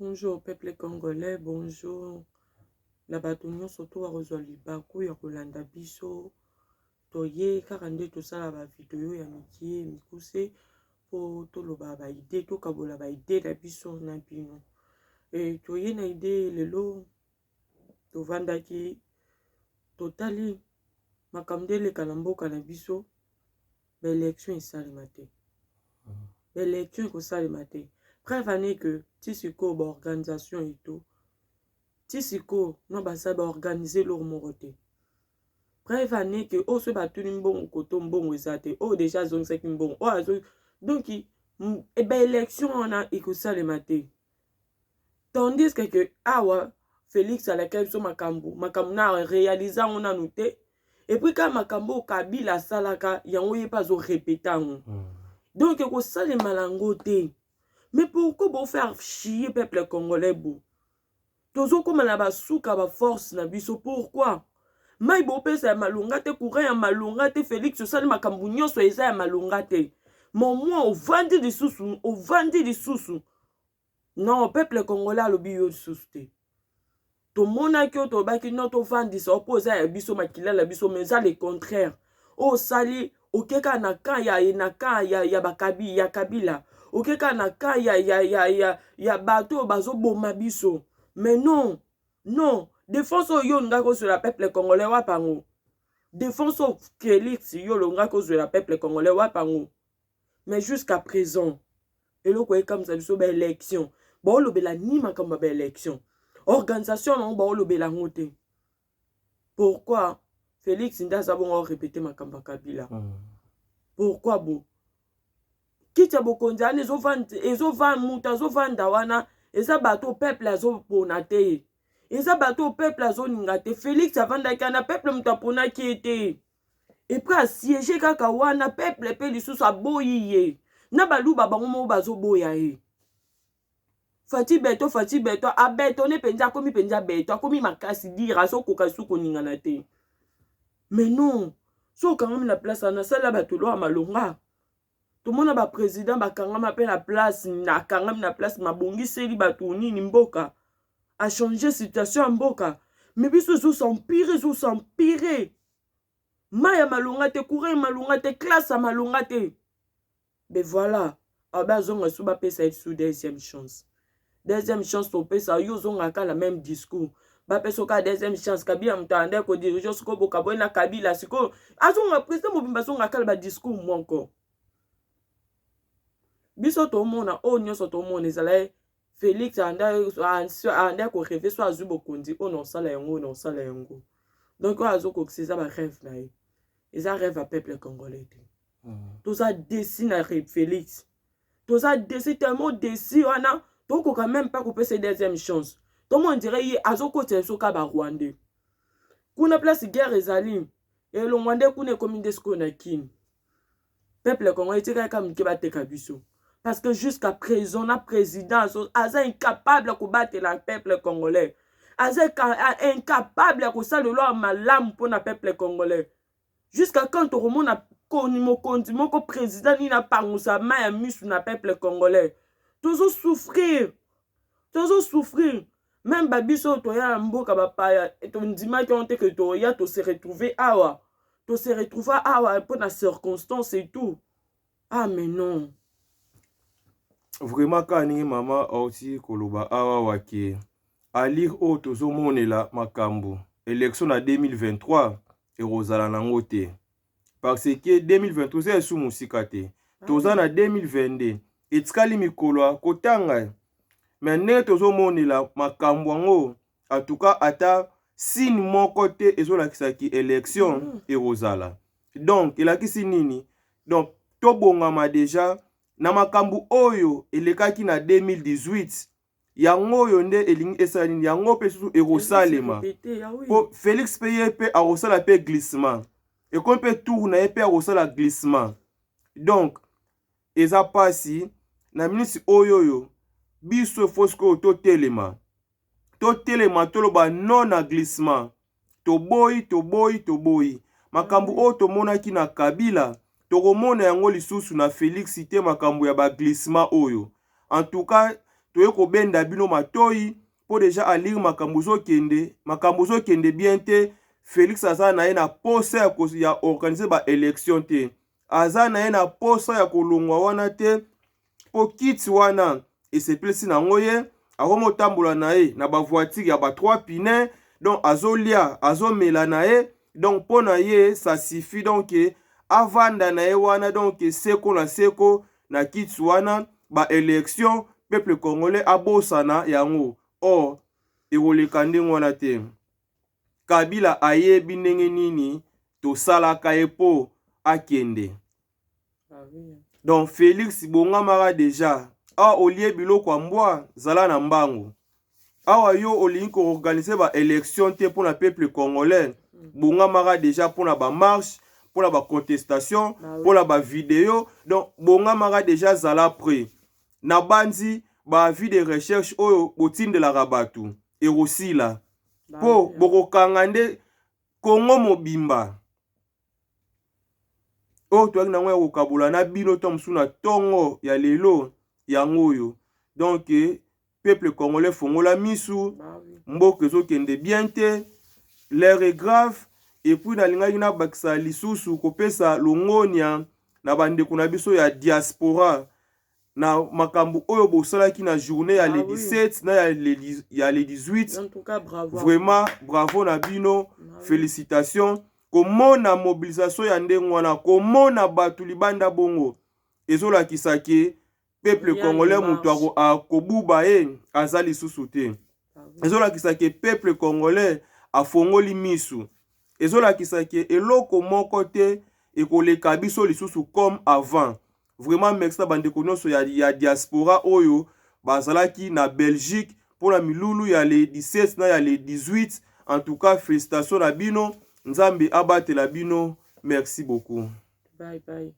Bonjour peuple congolais, bonjour na bato nyonso to bakozwa libaku ya kolanda biso. Toye kaka nde tosala ba video ya mikie mikuse mpo toloba ba idée, tokabola ba idée na biso na bino. E toye na idée lelo, tovandaki, totali makambo nde eleka na mboka na biso. Ba élection esalema te, ba élection ekosalema te. Preuve ane que ti sikoyo baorganisation eto, ti sikoyo no basala baorganize eloko moko te. Preuve ane que oyo soki batuni mbongo koto, mbongo eza te. Oyo déjà azongisaki mbongo oyo azo. Donc baélection wana ekosalema te, tandis que awa Félix alakaki biso makambo, makambo na réalise yango nanu te. Et puis kaka makambo oyo Kabila asalaka yango, ye mpe azorépéter yango. Donc ekosalema yango te. Mais pourquoi bofaire chier peuple congolais? Bo tozokóma na basuka baforce na biso. Pourquoi mai bopesa ya malonga te, courant ya malonga te? Félix osali makambo nyonso eza ya malonga te, momoi ovandi lisusu, ovandi lisusu. Non, peuple congolais alobi yo lisusu te. Tomonaki oyo tolobaki no, tovandisa mpo eza ya biso, makila na biso, mais eza le contraire. Oyo osali, okeka na camp ya na camp ya bakabi ya Kabila, okeka na camp ya bato oyo bazoboma biso. Mais non, non, défense oyo yo olingaki kozwela peuple congolais, wapi yango? Défense oyo Félix yo olongaki kozwela peuple congolais, wapi yango? Mais jusqu'à présent eloko ekamwisa biso, baélection baolobela ni makambo ya baélection, organisation nango baolobela yango te. Pourquoi Félix nde aza bongo arépéter makambo ya Kabila? Pourquoi bo kiti ya bokonzi wana ezovanda, moto azovanda wana eza bato peuple azopona te, eza bato oyo peuple azolinga te. Félix avandaki wana, peuple moto aponaki ye te. Et puis asiéger kaka wana, peuple mpe lisusu aboyi ye na baluba bango moko bazoboya ye. Fatshi Béton, Fatshi Béton, abetone mpenza, akomi mpenza béton, akomi makasi dire azokoka lisusu koningana te. Mais non, so okangami na place wana, asala bato eloko ya malonga. Tomona baprésident bakangama mpe na place, akangami na place, mabongiseli bato nini mboka, achanger situation ya mboka. Mais biso ezos'empirer, ezos'empirer. Mai ya malonga te, courant ya malonga te, classe ya malonga te. Mais voilà, abe azonga so bapesa ye su deuxième chance. Deuxième chance topesa yo, ozongaka la même discours. Bapesa kaka deuxième chance, Kabila moto ande kodiriger. Sikoyo bokaboye na Kabila, sikoyo azonga président mobimba, azongaka na badiscours moko. Biso tomona oyo nyonso, tomona ezala Félix ande korêver so azwi bokonzi oyo na osala yango, oyo na osala yango. Donc oyo azokokisa eza barêve na ye, eza rêve ya peuple congolais te. Toza déçus na Félix, toza déçus, tellement déçus wana tokoka même pas kopesa deuxième chance. Tomo ondire ye azokotela biso kaka barwandais kuna place guerre ezali, elongwa nde kuna, ekomi nde sikoyo na Kini. Peuple congolais etikali kaka mike bateka biso, parce que jusqu'à présent na président aza incapable ya kobatela peuple congolais, aza incapable ya kosala eloko ya malamu mpona peuple congolais. Jusqu'à quand tokomona koni mokonzi moko, président nini apangusa mai ya misu na peuple congolais? Tozosouffrir, tozosouffrir. Même babiso oyo toya na mboka bapaya, tondimaki yango te ke toya tose retrouve awa, tose retrouve awa mpo na circonstance et tout. Ah mais non. Vraiment, kaka ndenge mama auti koloba awa wake alire oyo tozomonela makambo, élection na 2023 ekozala nango te, parce que 2023 eza esu mosika te. Toza na 2022, etikali mikolo ya kotanga. Mais ndenge tozomonela makambo yango, en tout cas ata signe moko te ezolakisaki élection ekozala. Donc elakisi nini? Donc tobongama déjà na makambo oyo elekaki na 2018. Yango oyo nde elingi esala nini? Yango mpe susu ekosalema mpo Félix mpe ye mpe akosala mpe glissement, ekomi mpe tour na ye mpe akosala glissement. Donc eza mpasi na minisi oyo biso efo sikoyo totelema, totelema, toloba non na glissement. Toboyi, toboyi, toboyi makambo oyo tomonaki na Kabila, tokomona yango lisusu na Félix te, makambo ya baglissement oyo. En tout cas Toye kobenda bino matoi mpo deja alire makambo ezokende, makambo ezokende bien te. Felix aza na ye na posa ya organiser ba election te, aza na ye na posa ya kolongwa wana te, mpo kiti wana esepelisi nango ye. Akomotambola na ye na bavoiture ya ba 3 pneus, donc azolia, azomela na ye, donc mpo na ye ça suffit. Donc avanda na ye wana, donc seko na seko na kiti wana. Baélection, peuple congolais abosana yango. Or ekoleka ndenge wana te. Kabila ayebi ndenge nini tosalaka ye mpo akende. Donc Félix, bongamaka deja. Awa olie biloko ya mbwa, zala na mbangu. Awa yo olingi koorganiser baélection te mpona peuple congolais, bongamaka deja mpona bamarche, mpona bacontestation, mpona bavideo. Donc bongamaka deja, zala prêt. Na bandi baavis de recherche oyo botindelaka bato ekosila, mpo bokokanga nde Kongo mobimba. Oyo toyaki nango ya kokabola na bino to mosusu na ntongo ya lelo, yango oyo. Donc peuple congolais, fongola misu. Mboka ezokende bien te, l'heure est grave. Et puis nalingaki nabakisa lisusu kopesa longonia na bandeko na biso ya diaspora na makambo oyo bosalaki na journée ya le 17 na ya le 18. En tout cas, bravo. Vraiment bravo na bino. Félicitations. Komona mobilisation ya ndenge wana, komona bato libanda bongo, ezolakisa ke peuple congolais, moto akobuba ye aza lisusu te. Ezolakisa ke peuple congolais afongoli misu. Ezolakisa ke eloko moko te ekoleka biso lisusu comme avant. Vraiment merci na bandeko nyonso ya diaspora oyo bazalaki na Belgique mpona milulu ya le 17 na ya le 18. En tout cas, félicitation na bino. Nzambe abatela bino. Merci beaucoup. Bye bye.